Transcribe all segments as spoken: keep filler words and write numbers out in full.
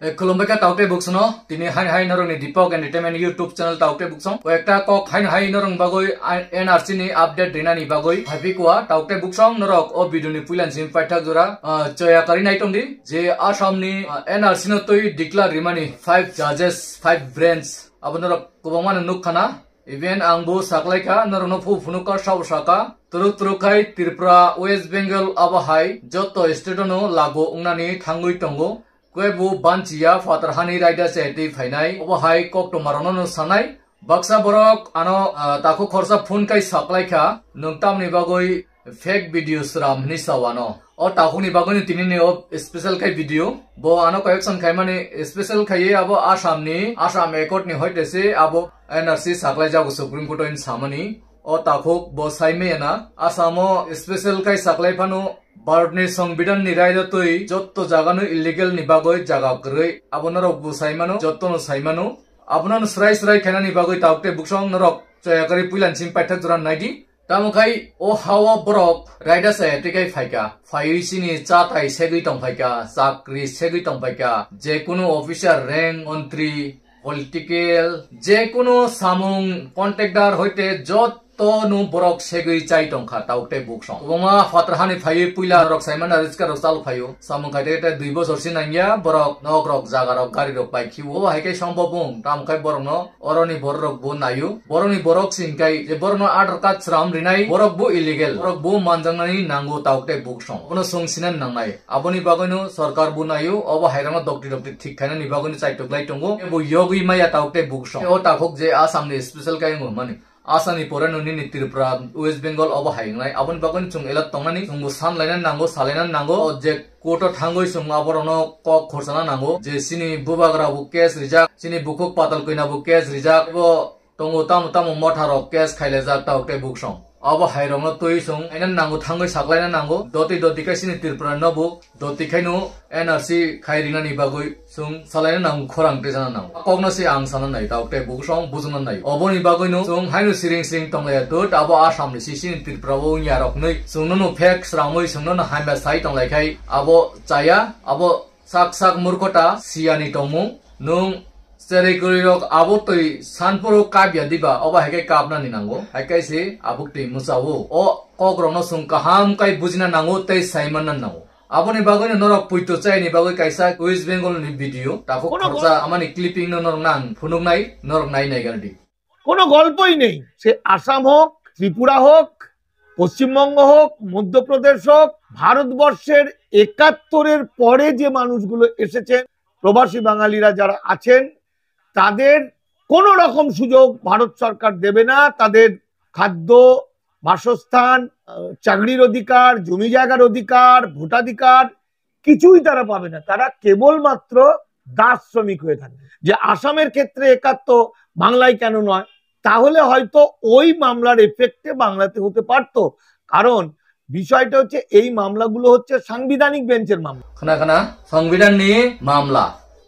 Eh, khulumbai kha taukte buksongno, tini hain hai norokni Deepak Entertainment YouTube channel taukte buksong. Koyekta kok hain hai norokni bagwi, ah, N R C ni update rinani bagwi, haipikwa taukte buksong norok o video ni puilan simi paithak jora, ah, choya kari nai tongdi, je Assam ni, ah, N R C no twi declare rimani five judges, five branch, abo norok kwbangma no nukkhana. Even ang bo saklaikha, norokno phu phunukha, sao sakha. Turuk turuk khai Tripura, West Bengal abo hai joto state no lagu wngnani thangwi tongo. Kwebo banchiya phatar hani raida se twi phainai. Obo hai koktwma rokno no sanai. Baksa borok ano, ah, takhuk khorsa phone khai saklaikha, nwng tamni bagwi fake video sram hwnwi sa wano. O takhukni bagwino tinini o special khai video. Bo ano correction khaimani special khaiwi abo Assamni, Assam Accord ni hoite se abo N R C saklai jago Supreme Court o hwnwi samani. O takhuk bo saimaya na. Assam o special khai saklai phano Bharat ni Songbidan ni raida twi jotto jaga no illegal ni bagwi jaga kwrwi. Abo norok bo saimano, jotto no saimano. Abono no srai srai khainani bagwi takhuk tei buksong norok choya kwrwi puilan simi paithak jora naidi. Tamo khai o hao borok raida saya tei khai phaikha. Phaiwi chini cha tai segwi tong phaikha, chakri segwi tong phaikha. Je kunu officer, rank, montri, political, je kunu samung, contractor hoite jotto no borok segwi chai tongkha takhuk tei buksong. Kwbangma phatar hani phaiwi puila rok saimano riska rok chal phaio. Samung khai tei tei dui bosor se nangya, borok nok rok, jaga rok, gari rok pai khiwo. Obo hai khe sombobung, tamo khai borok no oroni borok rok bo naio. Borok ni borok sing khai je borok no Aadhaar card sram rinai, borok bo illegal, borok bo manjaknani nango takhuk tei buksong. Obono sung sinan nangnai. Aboni bagwino sorkar bo naio, obo hai rok no dokti dokti thik khainani bagwino chaitok lai tongo. Bo yogwi maya takhuk tei buksong. O takhuk je Assam ni special khai wngmani. Asani pore no nini Tripura, West Bengal obo hai wngnai. Aboni bagwi chwng alert tongnani, chwngbo san laina nango, sa laina nango. O je court o thangwi chwng aborokno kok khorsana nango. Je chini bubagra bo case rijak, chini bukhuk patal kwina bo case rijak. Bo tongo tamo tamo motha rok case khailajak takhuk tei buksong. Abo hai rokno twi chwng aina nango, thangwi saklaina nango. Doti doti khe chini Tripura no bo Doti khaino N R C khai rinani bagwi chwng salaina nango, khorang tejana nango. Kokno se ang sana nai, takhuk tei buksong bujuna nai. Oboni bagwino chwng haino siring siring tonglaiya dot, abo Assam ni sisini Tripura o wngya rok nwi. Chwngno no phek sramwi chwngno no hamya sai tonglai khai abo chaya, abo sak sak murkhota siyani tongmung. Nwng cherwi kwrwi rok abo twi sanphuru kapya diba, obo hai khe kapnani nango. Hai khe se abuk twi mwchao. O kok rokno chwng kaham khai bujina nango tei saimanna nango. Aboni bagwino norok poito chayani bagwi kaisa West Bengal ni video, takhuk Kono khoroksa amani clipping no norokno ang phunuknai, norok nai naigardi. কোনো গল্পই নেই। সে আসাম হোক, ত্রিপুরা হোক, পশ্চিমবঙ্গ হোক, মধ্যপ্রদেশ হোক, ভারতবর্ষের একাত্তরের পরে যে মানুষগুলো এসেছেন, প্রবাসী বাঙালিরা যারা আছেন, তাদের কোনো রকম সুযোগ ভারত সরকার দেবে না। তাদের খাদ্য, বাসস্থান, আহ, চাকরির অধিকার, জমি জায়গার অধিকার, ভোটাধিকার, কিছুই তারা পাবে না। তারা কেবলমাত্র দাস শ্রমিক হয়ে থাকবে। যে আসামের ক্ষেত্রে একাত্ত বাংলায় কেন নয়, তাহলে হয়তো ওই মামলার এফেক্টে বাংলাতে হতে পারতো। কারণ বিষয়টা হচ্ছে, এই মামলাগুলো হচ্ছে সাংবিধানিক বেঞ্চের মামলা। Khna khna, সংবিধান ni mamla.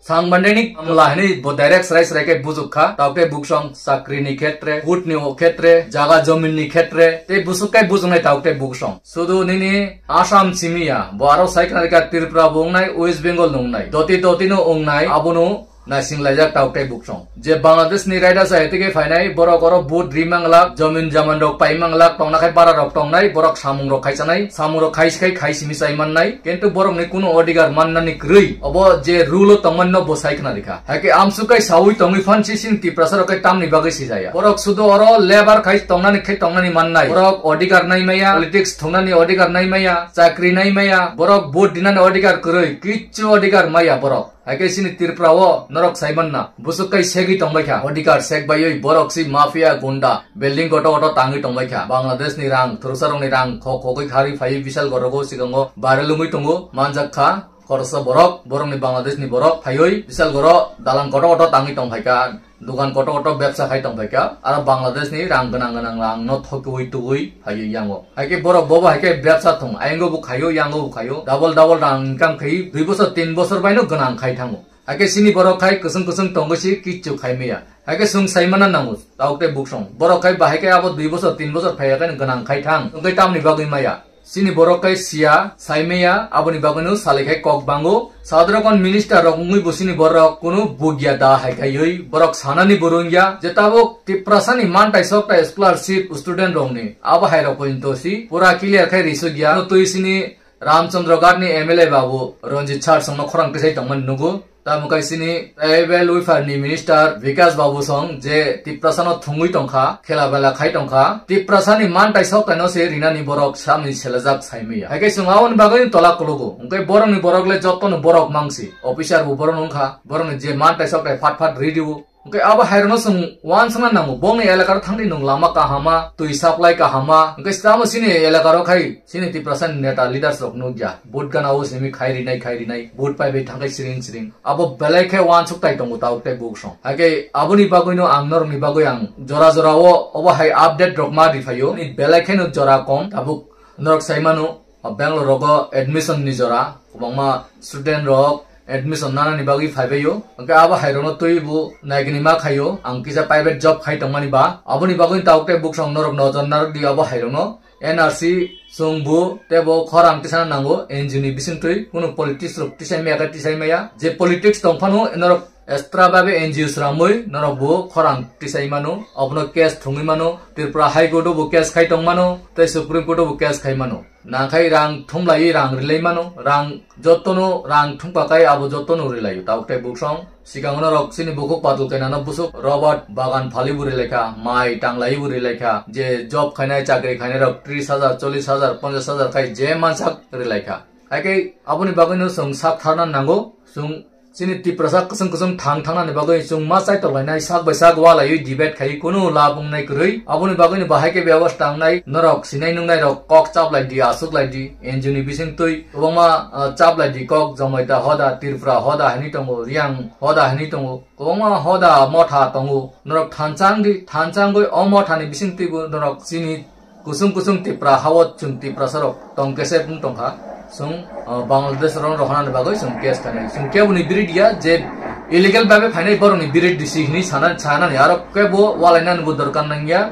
Sangbandenik mamla hini bo direct srai srai khe bujukha, takhuk tei buksong chakri ni khetre, vote ni o khetre, jaga jomin ni khetre, tei busuk kai bujuknai takhuk tei buksong. Sudu nini Assam simiya, bo aro sai khna rikha Tripura bo wngnai, West Bengal no wngnai, doti doti no wngnai, abono naising laijak takhuk tei buksong. Je Bangladesh ni raida sa hetike phainai, borok oro vote ri manglak, jomin jaman rok pai manglak, tongna khai bara rok tongnai, borok samung rok khai chanai, samung rok khai sikhai khai simi chai mannai, kintu borok ni kunu odhikar mannani kwrwi. Obo je rule o tongmani no bo sai khna rikha. Haikhe amsuk kai saui tongwi phan sisini Tiprasa rok kai tamni bagwi sijaya. Borok sudu oro labour khai tongnani khai tongnani mannai. Borok odhikar nai maya, politics thungnani odhikar nai maya, chakri nai maya, borok vote dinani odhikar kwrwi, kichu odhikar maya borok. Haikhe sini Tripura o norok saimanna, busuk kai segwi tongbaikha. Odhikar sek baiwi borok si mafia gunda, building koto koto tangwi tongbaikha. Bangladesh ni rang, thursa rok ni rang, khok khogwi kharwi phaiwi bisal gorogo sikango barrel wngwi tongo, manjak kha. Khoroksa borok, borok ni Bangladesh ni borok phaiwi bisal goro dalang koto koto tangwi tongphaikha. Dukan koto koto bebsa khai tongphaikha, aro Bangladesh ni rang gwnang gwnang rang no thokiwi tugwi phaiwi yango. Haikhe borok bobo haikhe bebsa thung, ayango bo khaio, yango bo khaio, double double rang income khai, dui bosor, tin bosor bai no gwnang khai thango. Haikhe sini borok khai kwchwng kwchwng tongwi si kichu khai maya. Haikhe chwng sai mana nango, takhuk tei buksong. Borok khai bahai khe abo dui bosor, tin bosor phaiya khe gwnang khai thang, wngkhe tamni bagwi maya. Chini borok kai siya, saimaya, aboni bagwino salai khai kok bango. Sadrokon minister rok wngwi bo chini borok kunu bugya da hai khaiwi borok sanani bo rwngya. Je tabuk Tiprasani mantai soktai scholarship student rokni abo hai rok pointo si pura clear khai risugya. No twi chini Ramchandra Ghat ni M L A babu Ranjit Sar songno khorang tisai tongmani nugo. Tamo kai chini tribal welfare ni minister Vikas Babu song je Tiprasa no thungwi tongkha, khela bela khai tongkha. Tiprasa ni mantai soktai no se rinani borok samni selajak saimaya. Hai khe chwng aboni bagwi tola kulugo. Hwnkhe borok ni borok le jotto no borok mangsi. Officer bo borok no wngkha. Borok ni je mantai soktai phat phat ri dibo. Hwnkhe abo hai rokno chwng wansana nango. Bongni elaka ro thangdi nung lama kahama, twi supply kahama. Hwnkhe tamo chini elaka ro khai chini Tiprasa ni neta leaders rok nukya. Vote gana o simi khai rinai, khai rinai. Vote pai bai thangkhai siring siring. Abo belai khe wansuk tai tongo tabuk tei buk song. Hakhe aboni bagwi no ang norok ni bagwi ang jora jora o obo hai update rok ma ri phaio. Ni belai khe no jora kom tabuk norok sai mano, o Bangalore rogo admission ni jora. Kwbangma student rok admission nana ni bagwi phai baio. Hwnkhe abo hai rokno twi bo naigini ma khaio. Ang kisa private job khai tongmani ba. Aboni bagwi tabuk tei buk song norok nojor narwk di abo hai rokno. N R C chwng bo tei bo khorang tisana nango N G O ni bisingtwi, kunu politics rok tisai maya khe tisai maya. Je politics tong phano norok extra babe N G O sramwi norok bo khorang tisai mano, obono case thwngwi mano, Tripura High Court o bo case khai tong mano, tei Supreme Court o bo case khai mano. Nangkhai rang thumlaiwi rang rilai mano, rang jottono rang thumkha khai abo jottono rilaio tabuk tei buk song. Sikango norok chini bukhuk patul kainano busuk Robert bagan phali bo rilaikha, mai tanglai bo rilaikha, je job khainai chakri khainai rok tris hajar, chollis hajar, ponchash hajar khai je mansak rilaikha. Haikhe aboni bagwino chwng sak tharna nango, chwng chini Tiprasa kwchwng kwchwng thang thangnani bagwi chwng ma chaitok lainai sak bai sak walaiwi debate khai kunu lab wngnai kwrwi. Aboni bagwino bahai khe bebostha wngnai norok sinai nungnai rok kok chaplai di, aswk lai di, N G O ni bisingtwi kwbangma, ah, chaplai di kok Jamatia hoda, Tripura hoda hinwi tongo, Reang hoda hinwi tongo. Kwbangma hoda motha tongo, norok thanchang di, thanchangwi o mothani bisingtwibo norok chini kusung kusung Tipra hao chwng Tiprasa rok tong kese wng tongkha. Chwng, uh, Bangladesh rok rohornani bagwi chwng case khainai. Chwng keboni biridya je illegal babe phainai borokni biridisi hinwi sana, sanani aro kebo walainani bo dorkar nangya,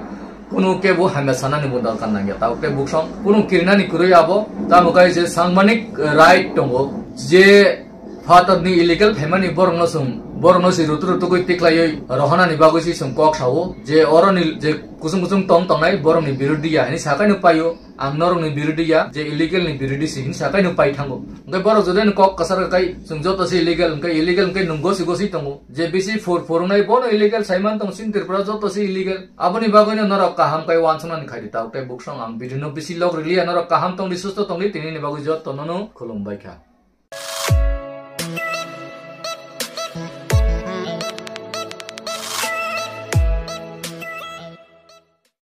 kunu kebo hamya sanani bo dorkar nangya. Tabuk tei buksong kunu kirinani kwrwi abo tamo kai je sangmanik, uh, right tongo je Phatarni illegal phaimani borokno chwng, borokno se rutu rutukwi tiklaiwi rohornani bagwi se chwng kok sao je oroni je kuchung kuchung tong tongnai borokni birodhi ya hinwi sakaino paio, ang norokni birodhi ya je illegal ni birodhi se hinwi sakaino pai thango. Hwnkhe borok jodi ani kok kwchar kha khai chwng joto se illegal hwnkhe illegal hwnkhe nwng gosi gosi tongo je bisi phur phurwnai bono illegal saiman tong chini Tripura joto se illegal. Aboni bagwino norok kaham khai wansuknani khaidi tabuk tei buksong ang video no bisi log riliya norok kaham tongdi susto tongdi tinini bagwi joto nono khulumbai kha.